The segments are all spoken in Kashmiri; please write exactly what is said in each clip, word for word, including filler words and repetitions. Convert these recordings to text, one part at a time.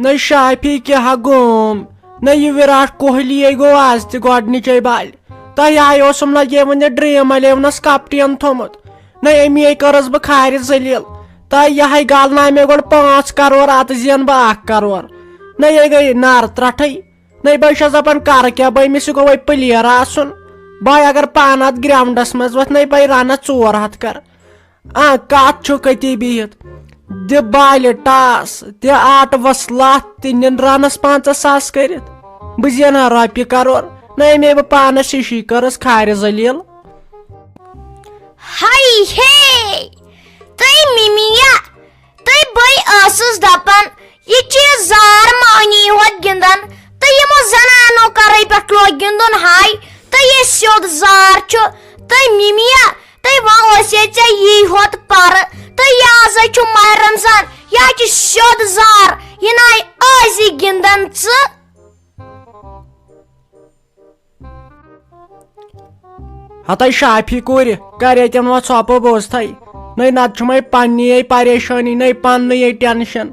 نَے شافی کیٛاہ گوم، نَے یہِ وِراٹھ کوہلی گوٚو آز تہِ گۄڈٕنِچے بالہِ۔ تۄہہِ آیہِ اوسُم لگے وُنہِ ڈرٛیٖم الیونس کپٹین تھوٚمُت۔ نَے أمی کٔرٕس بہٕ کھارِ ذلیل۔ تۄہہِ یِہے گل نامے گۄڈٕ پانٛژھ کرور، اتہٕ زینہٕ بہٕ اکھ کرور۔ نَے یہِ گٔے نار ترٹھٕے۔ نَے بہٕ چھَس دپان کرٕ کیٛاہ بہٕ، أمِس یہِ گوٚو وۄنۍ پٕلیر آسُن۔ بہٕ اگر پانہٕ اتھ گراونڈس منٛز وۄتھ، نَے بہٕ رنہٕ ژور ہتھ کرٕ۔ آ، کتھ چھُکھ أتی بِہِتھ؟ دِ بالہِ ٹاس، دِ آٹوس لتھ تہِ نِن رنس پنژاہ ساس کٔرِتھ۔ بہٕ زینہٕ ہا رۄپیہِ کرور۔ نَے مے بہٕ پانس ہِشی کٔرٕس کھارِ ذلیل۔ ہاے ہے! تُہۍ مِمیا، تُہۍ بٔے ٲسٕس دپان، یہِ چھِ زار مٔہنی ہوت گِنٛدان، تہٕ یِمو زنانو کرے پٮ۪ٹھ لوگ گِنٛدُن ہاے، تہٕ یہِ سیوٚد زار چھُ۔ تُہۍ مِمیا، تُہۍ وۄنۍ اوس ییٚتہِ ژےٚ یی ہوت پرٕ، تہٕ یہِ آزے چھُ ماہِ رمضان، یہِ حظ چھُ سیوٚد زار، یہِ ناے ٲزی گِنٛدان ژٕ۔ ہتے شافی کورِ، کر ییٚتٮ۪ن وۄنۍ ژھۄپہٕ بوزتھے۔ نَے نتہٕ چھُ مےٚ پننی یے پریشٲنی، نَے پننُے یے ٹینشن۔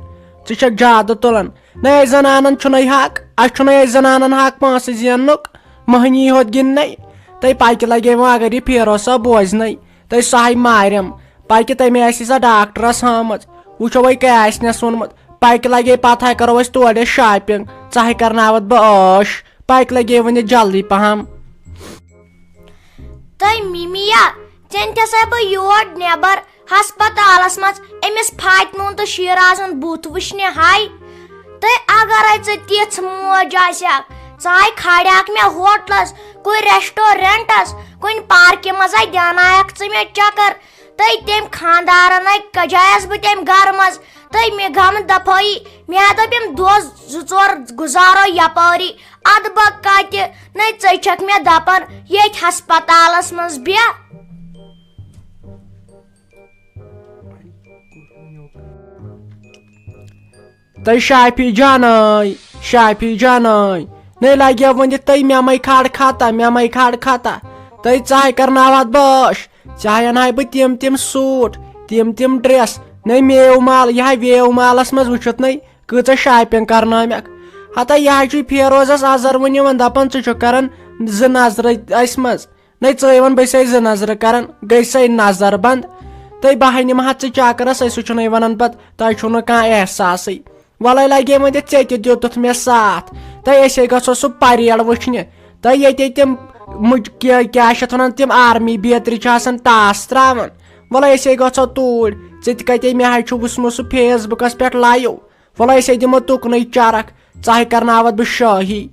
ژٕ چھکھ زیادٕ تُلان۔ نَے اَسہِ زنانن چھُنَے حق، اَسہِ چھُنَے اَسہِ زنانن حق پونٛسہٕ زیننُک، مٔہنی ہوت گِنٛدنَے۔ تَے پکہِ لگے وۄنۍ اگر یہِ فیروز صٲب بوزنَے، تَے سۄ ہاے مارٮ۪م۔ پکہِ تٔمۍ آسہِ سۄ ڈاکٹرس ہٲمٕژ، وٕچھو وۄنۍ کیٛاہ آسہِ نٮ۪س ووٚنمُت۔ پکہِ لگے پتہٕ ہاے کرو أسۍ تورٕ shopping، ژٕ ہاے کرناوتھ بہٕ عٲش۔ پکہِ لگے وۄنۍ جلدی پہم۔ تہٕ مِمیا، ژےٚ نِتھ ہسا بہٕ یور نٮ۪بر ہسپتالس منٛز أمِس فاطمہٕ ہُنٛد تہٕ شیرازُن بُتھ وٕچھنہِ ہاے۔ تہٕ اگرے ژٕ تِژھ موج آسہِ ہکھ، ژٕ ہاے کھالہِ ہکھ مےٚ ہوٹلس، کُنہِ restaurantس، کُنہِ پارکہِ منٛز ہاے دیاناوکھ ژٕ مےٚ چکر۔ تہٕ تٔمۍ خاندارن ہاے کجایس بہٕ تٔمۍ گرٕ منٛز۔ تہٕ مےٚ گم دفٲیی، مےٚ دوٚپ یِم دۄہ زٕ ژور گُزارو یپٲری۔ ادٕ بہٕ کتہِ؟ نَے ژے چھکھ مےٚ دپان ییٚتھۍ ہسپتالس منٛز بیٚہہ۔ تَے شافی جانَے، شافی جانَے، نَے لگیو وۄنۍ تَے مےٚ مَے کھاڑ کھتا، مےٚ مَے کھاڑ کھتا۔ تَے ژاے کرناوتھ بہٕ عٲش، ژےٚ ہاے انہاے بہٕ تِم تِم suit، تِم تِم dress۔ نَے میو مال، یہِ ہاے ویو مالس منٛز وٕچھُتھ نَے کۭژاہ shopping کرنٲومکھ۔ ہتا یہِ ہاے چھُے فیروزس ازر وُنہِ یِوان دپان، ژٕ چھُکھ کران زٕ نظرٕ اسہِ منٛز۔ نَے ژٕے وَن، بہٕ چھسے زٕ نظرٕ کران، گٔے سَے نظر بنٛد۔ تہٕ بہٕ ہا نِمہٕ ہا ژٕ چکرس، أسۍ چھُنَے ونان پتہٕ، تۄہہِ چھُو نہٕ کانٛہہ احساسٕے۔ وَلَے لگے وۄنۍ تہٕ ژےٚ تہِ دیُتُتھ مےٚ ساتھ۔ تہٕ أسے گژھو سُہ پریڈ وٕچھنہِ۔ تہٕ ییٚتے تِم مُج-، کیٛاہ، کیٛاہ چھِ اَتھ وَنان، تِم army بیترِ چھِ آسان ٹاس ترٛاوان۔ وَلَے أسے گژھو توٗرۍ۔ ژٕ تہِ کَتے، مےٚ حظ چھُ وٕچھمُت سُہ Facebook-س پٮ۪ٹھ live۔ وَلہٕ أسۍ ہے دِمو تُکنُے چرکھ، ژاے کرناوتھ بہٕ شٲہی۔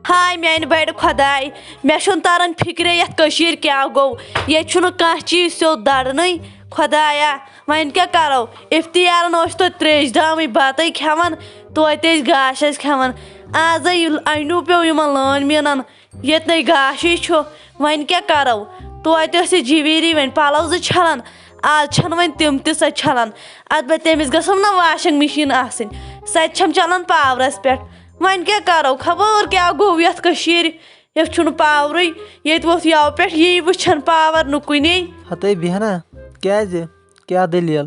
ہاے میانہِ بڑِ خۄداے، مےٚ چھُنہٕ تران فِکرے یتھ کٔشیٖرِ کیٛاہ گوٚو۔ ییٚتہِ چھُنہٕ کانٛہہ چیٖز سیوٚد درنٕے۔ خۄدایا، وۄنۍ کیٛاہ کرو؟ افتیارن اوس توتہِ تریش دامٕے بتَے کھٮ۪وان، توتہِ ٲسۍ گاش ٲسۍ کھٮ۪وان۔ آزے ییٚلہِ اَنیوٗ پیوٚو یِمن لٲنۍ میٖنن، ییٚتہِ نَے گاشٕے چھُ۔ وۄنۍ کیٛاہ کرو؟ توتہِ ٲسۍ أسۍ جِویٖری وۄنۍ پلو زٕ چھلان، آز چھَنہٕ وۄنۍ تِم تہِ سۄ چھلان۔ ادٕ بہٕ تٔمِس گٔژھٕم نہ washing machine آسٕنۍ، سۄ تہِ چھَم چلان پاورس پٮ۪ٹھ۔ وۄنۍ کیٛاہ کرو؟ خبر کیٛاہ گوٚو یتھ کٔشیٖرِ۔ یَتھ چھُنہٕ پاورٕے، ییٚتہِ ووٚتھ یَوٕ پٮ۪ٹھ یی وٕچھان پاور نہٕ کُنے۔ ہتے بیہنا، کیٛازِ؟ کیٛاہ دٔلیٖل؟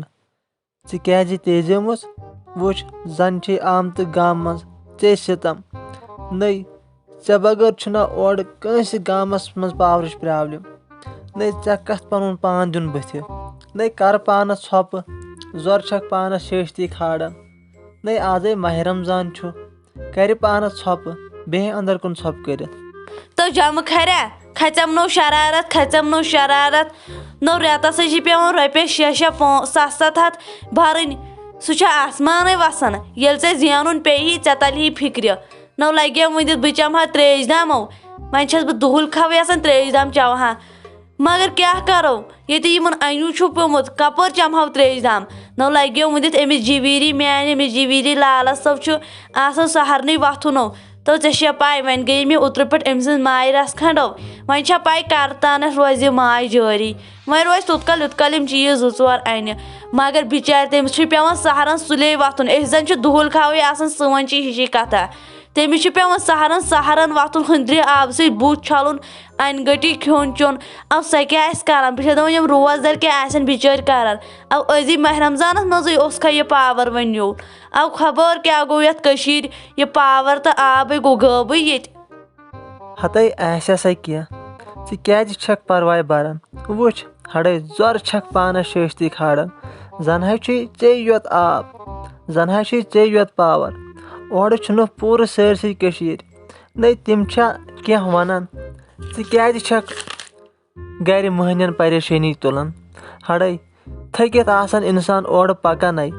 ژٕ کیٛازِ تیزیمٕژ؟ وٕچھ، زَن چھے آمتہٕ گامہٕ منٛز ژے سِتم۔ نٔے، ژےٚ بغٲر چھُنہ اورٕ کٲنٛسہِ گامَس منٛز پاورٕچ problem۔ نٔے، ژےٚ کَتھ پَنُن پان دیُن بٕتھِ؟ نٔے، کَر پانَس ژھۄپہٕ، زۄر چھَکھ پانَس شیشتی کھالان۔ نٔے، آزَے ماہِ رمضان چھُ، کرِ پانس ژھۄپہٕ، بیٚہہِ اندر کُن ژھۄپہٕ کٔرِتھ۔ تو جمہٕ کھریا، کھژٮ۪م نو شرارت، کھژٮ۪م نو شرارت۔ نو رٮ۪تس ہے چھِ پٮ۪وان رۄپیس شےٚ شےٚ پانٛژھ ستھ ستھ ہتھ برٕنۍ۔ سُہ چھُ آسمانٕے وسان۔ ییٚلہِ ژےٚ زینُن پیٚیی، ژےٚ تلہِ ہے فِکرِ۔ نو لگیو وُنہِ، بہٕ چمہٕ ہا تریش دامو۔ وۄنۍ چھس بہٕ دُہُل کھوے آسان، تریش دام چٮ۪وٕ ہا۔ مگر کیٛاہ کرو، ییٚتہِ یِمن انیوٗ چھُ پیوٚمُت، کپٲرۍ چمہو تریش دام؟ نو لگیو وُنہِ أمِس جِویٖری میانہِ، أمِس جِویٖری لالس صٲب چھُ آسان سہرنٕے وۄتھُن۔ نو تو ژےٚ چھےٚ پَے، وۄنۍ گٔیے مےٚ اوترٕ پٮ۪ٹھ أمۍ سٕنٛز ماے رَژھ کھنٛڈو۔ وۄنۍ چھےٚ پَے، کَر تانٮ۪تھ روزِ ماے جٲری۔ وۄنۍ روزِ توٚت کال یوٚت کال یِم چیٖز زٕ ژور اَنہِ۔ مگر بِچارِ، تٔمِس چھُ پٮ۪وان سحرَن سُلے وۄتھُن۔ أسۍ زَن چھِ دُہُل کھاوٕے آسان، سٲنۍ چھِ ہِشی کَتھا۔ تٔمِس چھُ پٮ۪وان سحرَن سحرَن وۄتھُن، ہُنٛدرِ آبہٕ سۭتۍ بُتھ چھَلُن، اَنہِ گٔٹی کھیوٚن چیوٚن۔ اَو سۄ کیٛاہ آسہِ کَران؟ بہٕ چھَس دَپان، یِم روزدَر کیٛاہ آسَن بِچٲرۍ کَران؟ اَو أزی ماہِ رمضانَس منٛزٕے اوسکھا یہِ پاوَر وۄنۍ نیوٗل۔ اَو خبر کیٛاہ گوٚو یَتھ کٔشیٖرِ، یہِ پاوَر تہٕ آبٕے گوٚو غٲبٕے ییٚتہِ۔ ہتے آسہِ سا کینٛہہ، ژٕ کیٛازِ چھکھ پرواے بران؟ وٕچھ، ہڑے زۄرٕ چھکھ پانس شٲشتی کھالان۔ زن ہاے چھُے ژے یوت آب، زن ہاے چھُے ژے یوت پاور۔ اورٕ چھُنہٕ پوٗرٕ سٲرسٕے کٔشیٖرِ۔ نے تِم چھا کینٛہہ ونان؟ ژٕ کیٛازِ چھکھ گرِ مٔہنِین پریشٲنی تُلان؟ ہڑے تھٔکِتھ آسان اِنسان اورٕ پکانے،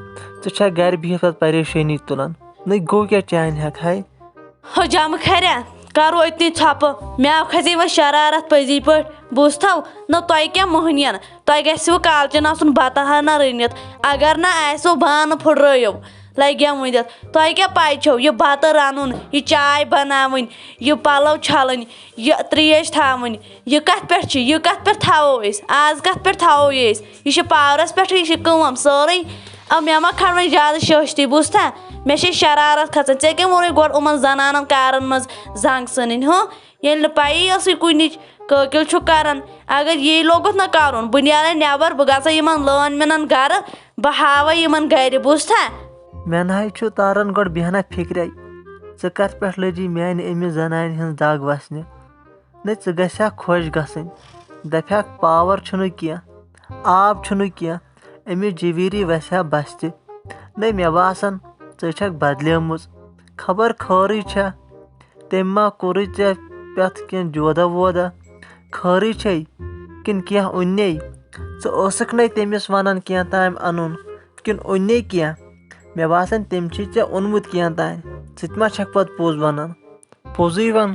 ژٕ چھکھ گرِ بِہِتھ پتہٕ پریشٲنی تُلان۔ نٔے گوٚو کیٛاہ چانہِ ہٮ۪کہٕ ہاے؟ ہو جمہٕ کھریا، کرو أتنی ژھۄپہٕ۔ مےٚ کھژے وۄنۍ شرارت پٔزی پٲٹھۍ۔ بوٗزتھو، نہ تۄہہِ کیٛاہ مٔہنِین، تۄہہِ گژھِوٕ کالچن آسُن بتہٕ ہنا رٔنِتھ۔ اگر نہ آسیو بانہٕ پھُٹرٲیِو۔ لگیا ؤنِتھ، تۄہہِ کیٛاہ پَے چھو، یہِ بَتہٕ رَنُن، یہِ چاے بَناوٕنۍ، یہِ پَلو چھَلٕنۍ، یہِ ترٛیش تھاوٕنۍ، یہِ کَتھ پٮ۪ٹھ چھِ، یہِ کَتھ پٮ۪ٹھ تھاوو أسۍ؟ آز کَتھ پٮ۪ٹھ تھاوو یہِ أسۍ؟ یہِ چھِ پاورَس پٮ۪ٹھٕے، یہِ چھِ کٲم سٲرٕے۔ اَو مےٚ ما کھَنڈ وۄنۍ زیادٕ شٲشتی، بوٗزتھا؟ مےٚ چھے شرارت کھژان۔ ژےٚ کٔمۍ ووٚنُے گۄڈٕ یِمَن زَنانَن کارَن منٛز زنٛگ ژھٕنٕنۍ، ہُہ؟ ییٚلہِ نہٕ پَیی ٲسٕے کُنِچ، کٲکِل چھُ کَران۔ اگر یی لوٚگُتھ نہ کَرُن، بہٕ نیرَے نٮ۪بَر، بہٕ گژھٕ یِمَن لٲن مِنَن گَرٕ، بہٕ ہاوَے یِمَن گَرِ، بوٗزتھا؟ مےٚ نہ حظ چھُ تاران گۄڈٕ بیہنا فِکرے، ژٕ کَتھ پٮ۪ٹھ لٔجی میٛانہِ أمِس زنانہِ ہٕنٛز دَگ وَسنہِ؟ نہ، ژٕ گژھِ ہا خۄش گژھٕنۍ، دَپہِ ہاکھ، پاوَر چھُنہٕ کینٛہہ، آب چھُنہٕ کینٛہہ، أمِس جِویٖری وَسہِ ہا بَستہِ۔ نہ، مےٚ باسان، ژٕ چھَکھ بدلیمٕژ، خبر خٲرٕے چھا؟ تٔمۍ ما کوٚرُے ژےٚ پٮ۪تھ کینٛہہ جودہ وودہ؟ خٲرٕے چھے کِنہٕ کینٛہہ اوٚننے؟ ژٕ ٲسٕکھ نے تٔمِس وَنان کینٛہہ تام اَنُن، کِنہٕ اوٚننے کینٛہہ؟ مےٚ باسان، تٔمۍ چھُے ژےٚ اوٚنمُت کینٛہہ تام، ژٕ تہِ ما چھَکھ پَتہٕ پوٚز وَنان؟ پوٚزُے وَن۔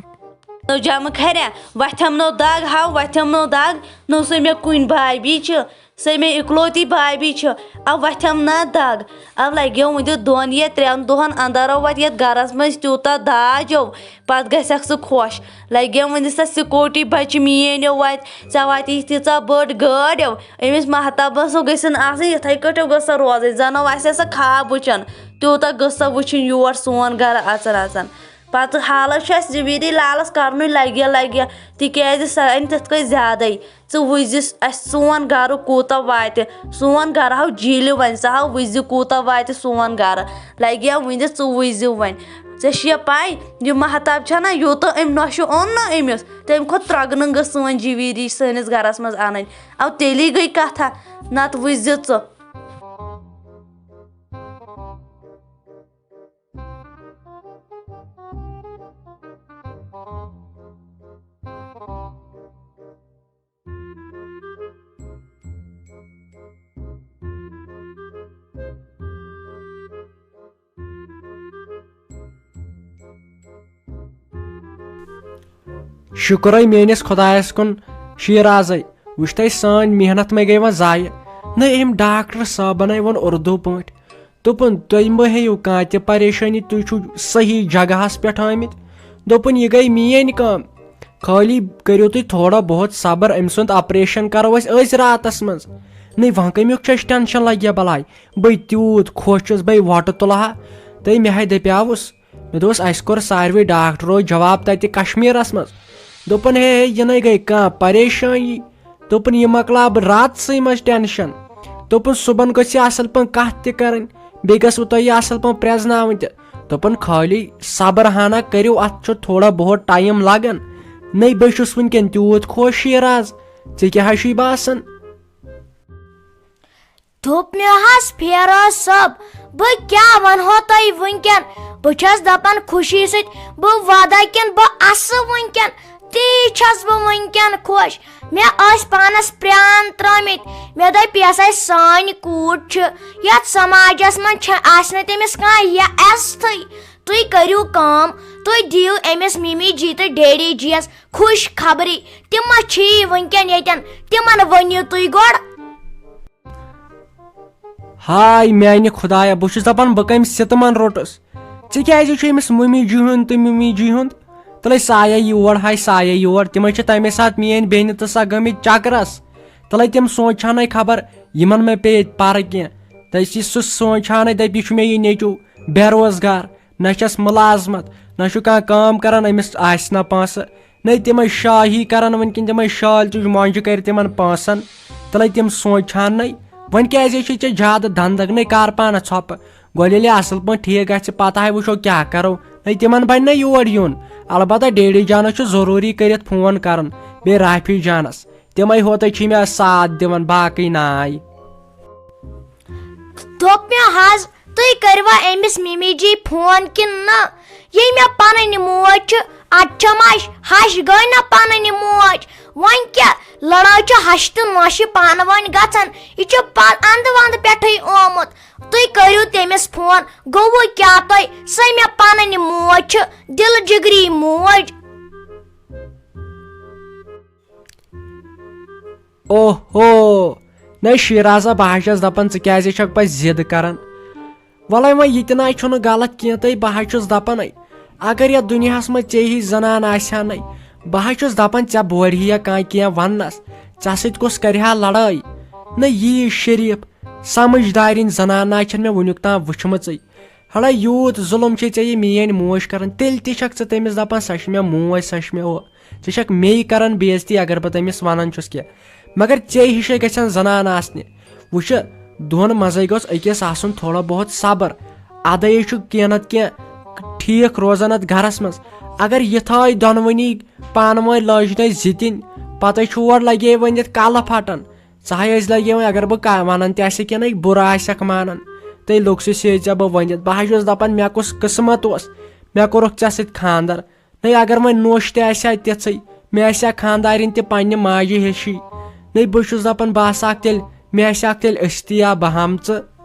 نو جمہٕ کھریا، وَتھٮ۪م نو دَگ، ہاو، وَتھٮ۪م نو دَگ، نو سُہ مےٚ کُنہِ بابی چھِ۔ سۄ مےٚ اِکلوتی بابی چھِ، اَو وَتھٮ۪م نا دَگ۔ اَو لَگیو وٕنہِ دۄن یا ترٛٮ۪ن دۄہَن اَندَر اَو وَتہِ یَتھ گَرَس منٛز تیوٗتاہ داج یو، پَتہٕ گژھٮ۪کھ ژٕ خۄش۔ لَگیو وٕنہِ سۄ سِکوٗٹی بَچہِ میٛٲنۍ یو وَتہِ، ژےٚ وَتہِ یہِ تیٖژاہ بٔڑ گٲڑۍ یو۔ أمِس مَہتابَس سُہ گٔژھِن آسٕنۍ یِتھَے کٲٹھۍ گٔژھ سۄ روزٕنۍ، زَنہٕ آسہِ سۄ خاب وٕچھان، تیوٗتاہ گٔژھ سۄ وٕچھِنۍ یور سون گَرٕ اَژان اَژان۔ پتہٕ حالس چھُ اَسہِ جِویٖری لالس کرنُے لگہِ لگہِ، تِکیازِ سۄ اَنہِ تِتھ کٔنۍ زیادَے۔ ژٕ وٕچھزِ اَسہِ سون گرٕ کوٗتاہ واتہِ، سون گرٕ ہاو جیٖلہِ وۄنۍ، ژٕ ہاو وٕچھزِ کوٗتاہ واتہِ سون گرٕ۔ لگہِ یا وٕنہِ ژٕ وٕچھزِ وۄنۍ۔ ژےٚ چھےٚ پَے، یہِ مہتاب چھےٚ نہ، یوٗتاہ أمۍ نۄشہِ اوٚن نہ أمِس، تَمہِ کھۄتہٕ ترٛگنہٕ گٔژھ سٲنۍ جِویٖری سٲنِس گرس منٛز اَنٕنۍ۔ اَو تیٚلی گٔے کَتھا، نتہٕ وٕچھزِ ژٕ۔ شُکرے میٲنِس خۄدایس کُن، شیرازے، وٕچھ تۄہہِ سٲنۍ محنت مہ گٔے وۄنۍ ضایع۔ نہ، أمۍ ڈاکٹر صٲبن ہے ووٚن اردو پٲٹھۍ، دوٚپُن، "تُہۍ مہ ہیٚیِو کانٛہہ تہِ پریشٲنی، تُہۍ چھِو صحیح جگہس پٮ۪ٹھ آمٕتۍ۔" دوٚپُن، "یہِ گٔے میٲنۍ کٲم، خٲلی کٔرِو تُہۍ تھوڑا بہت صبر، أمۍ سُنٛد آپریشن کرو أسۍ أزۍ راتس منٛز۔" نٔے وۄنۍ کمیُک چھُ اَسہِ ٹینشن لگہِ ہا بلاے؟ بٔے تیوٗت خۄش چھُس، بٔے وۄٹہٕ تُلہٕ ہا۔ تہٕ مےٚ ہاے دپیاوُس، مےٚ دوٚپُس، اَسہِ کوٚر ساروٕے ڈاکٹرو جواب تَتہِ کشمیٖرس منٛز۔ دوٚپُن، "ہے، ہے، یہِ نَے گٔے کانٛہہ پریشٲنی۔" دوٚپُن، "یہِ مۄکلاو بہٕ راتسٕے منٛز ٹینشن۔" دوٚپُن، "صُبحن گٔژھ یہِ اَصٕل پٲٹھۍ کَتھ تہِ کَرٕنۍ، بیٚیہِ گٔژھوٕ تۄہہِ یہِ اَصٕل پٲٹھۍ پرٛزناوٕنۍ تہِ۔" دوٚپُن، "خٲلی صبر ہنا کٔرِو، اَتھ چھُ تھوڑا بہت ٹایم لگان۔ نٔے بہٕ چھُس وٕنکٮ۪ن تیوٗت خۄش، شیراز، ژےٚ کیٛاہ ہا چھُے باسان؟" دوٚپ مےٚ حظ، فیروز صٲب، بہٕ کیٛاہ وَنہو تۄہہِ وٕنکٮ۪ن؟ بہٕ چھَس دَپان خوشی سۭتۍ بہٕ وَدٕ کِنہٕ بہٕ اَسہٕ وٕنکٮ۪ن، تی چھَس بہٕ وٕنکٮ۪ن خۄش۔ مےٚ ٲسۍ پانَس پرٛان ترٛٲومٕتۍ، مےٚ دوٚپ، یۄس اَسہِ سٲنۍ کوٗر چھِ، یَتھ سماجَس منٛز چھِ، آسہِ نہٕ تٔمِس کانٛہہ یہِ عزتھٕے۔ تُہۍ کٔرِو کٲم، تُہۍ دِیِو أمِس مِمی جی تہٕ ڈیڈی جی یَس خوش خبری، تِم ما چھی وٕنکٮ۪ن ییٚتٮ۪ن، تِمَن ؤنِو تُہۍ گۄڈٕ۔ ہاے میانہِ خدایا، بہٕ چھُس دپان بہٕ کمہِ سِتمن روٚٹُس۔ ژےٚ کیٛازِ چھُ أمِس مُمی جی ہُنٛد تہٕ مُمی جی ہُنٛد؟ تہٕ لٔج سایہ یور، ہاے سایہ یور، تِمے چھِ تَمے ساتہٕ میٲنۍ بیٚنہِ تہٕ سۄ گٔمٕتۍ چکرس۔ تہٕ لٔج تِم سونٛچان ہے خبر یِمن ما پیٚیہِ پرٕ کینٛہہ۔ تہٕ أسۍ چھِ سُہ سونٛچان ہے، دَپہِ یہِ چھُ مےٚ یہِ نیٚچو بے روزگار، نہ چھس مُلازمت، نہ چھُ کانٛہہ کٲم کران، أمِس آسہِ نہ پونٛسہٕ۔ نٔے تِمے شاہی کران وٕنکیٚن، تِمے شالہِ تُج مۄنجہِ کرِ تِمن پونٛسن۔ تہٕ لٔگۍ تِم سونٛچان نٔے، وۄنۍ کیٛازِ چھِ ژےٚ زیادٕ دھندٕ؟ نٔے کر پانس ژھۄپہٕ، گۄڈٕ ییٚلہِ اصل پٲٹھۍ ٹھیٖک گژھِ، پتہٕ ہاے وٕچھو کیٛاہ کرو۔ نٔے تِمن بنہِ نہ یور یُن، البتہ ڈیڈی جانس چھُ ضروٗری کٔرِتھ فون کرُن، بیٚیہِ رافی جانس، تِمے ہوتے چھِ مےٚ ساتھ دِوان، باقٕے ناے۔ دوٚپ مےٚ حظ، تُہۍ کٔروا أمِس مِمی جی فون کِنہٕ نہ؟ ییٚلہِ مےٚ پنٕنۍ موج چھِ، اَتہِ چھَم اَش، ہَش گٔے نہ پنٕنۍ موج۔ وۄنۍ کیٛاہ لڑٲے چھِ ہَشہِ تہٕ نۄشہِ پانہٕ ؤنۍ گژھان؟ یہِ چھُ پ-، اَندٕ وَندٕ پٮ۪ٹھٕے آمُت۔ تُہۍ کٔرِو تٔمِس فون، گوٚوٕ کیٛاہ تۄہہِ؟ سۄے مےٚ پنٕنۍ موج چھِ، دِلہٕ جِگری موج۔ اوہو، نَے شیرازا، بہٕ حظ چھَس دَپان، ژٕ کیٛازِ چھَکھ پَتہٕ ضِد کَران؟ وَلَے وۄنۍ یہِ تہِ نَے چھُنہٕ غلط کینٛہہ، تہٕ بہٕ حظ چھُس دَپان، اے، اگر یَتھ دُنیاہَس منٛز ژے ہِش زَنان آسہِ ہا نَے، بہٕ حظ چھُس دَپان، ژےٚ بورِ ہی یا کانٛہہ کینٛہہ وَننَس، ژےٚ سۭتۍ کُس کَرِ ہا لَڑٲے؟ نَے ییٖژ شریٖف، سَمٕجھدارِنۍ زَنان نَے چھَنہٕ مےٚ وٕنیُک تام وٕچھمٕژٕے۔ ہڑا، یوٗت ظُلُم چھے ژےٚ یہِ میٲنۍ موج کران، تیٚلہِ تہِ چھکھ ژٕ تٔمِس دپان، سۄ چھِ مےٚ موج، سۄ چھِ مےٚ ہُہ۔ ژٕ چھکھ مے کران بے عزتی، اگر بہٕ تٔمِس ونان چھُس کینٛہہ۔ مگر ژے ہِشے گژھن زنان آسنہِ۔ وٕچھِ، دۄن منٛزے گوٚژھ أکِس آسُن تھوڑا بہت صبر۔ ادے چھُ کینٛہہ نتہٕ کینٛہہ ٹھیٖک روزان اتھ گرس منٛز۔ اگر یِتھٲے دۄنوٕنی پانہٕ ؤنۍ لٲج نَے زِتِنۍ، پتے چھُ اورٕ لگے ؤنِتھ کلہٕ پھٹان۔ ژٕ ہاے ٲسۍ لگے وۄنۍ، اگر بہٕ کا-، ونان تہِ آسہِ کینٛہہ نَے، بُرٕ آسٮ۪کھ مانان، تہٕ لوٚگ سُہ سیٚے ژےٚ بہٕ ؤنِتھ۔ بہٕ ہا چھُس دپان، مےٚ کُس قٕسمت اوس، مےٚ کوٚرُکھ ژےٚ سۭتۍ خانٛدر۔ نَے اگر وۄنۍ نوٚش تہِ آسہِ ہا تِژھٕے، مےٚ آسہِ ہا خانٛدارِنۍ تہِ پننہِ ماجہِ ہِشی۔ نَے بہٕ چھُس دپان، بہٕ آسہٕ ہاکھ تیٚلہِ، مےٚ آسہِ ہاکھ تیٚلہِ أستی یا بہٕ ہم ژٕ۔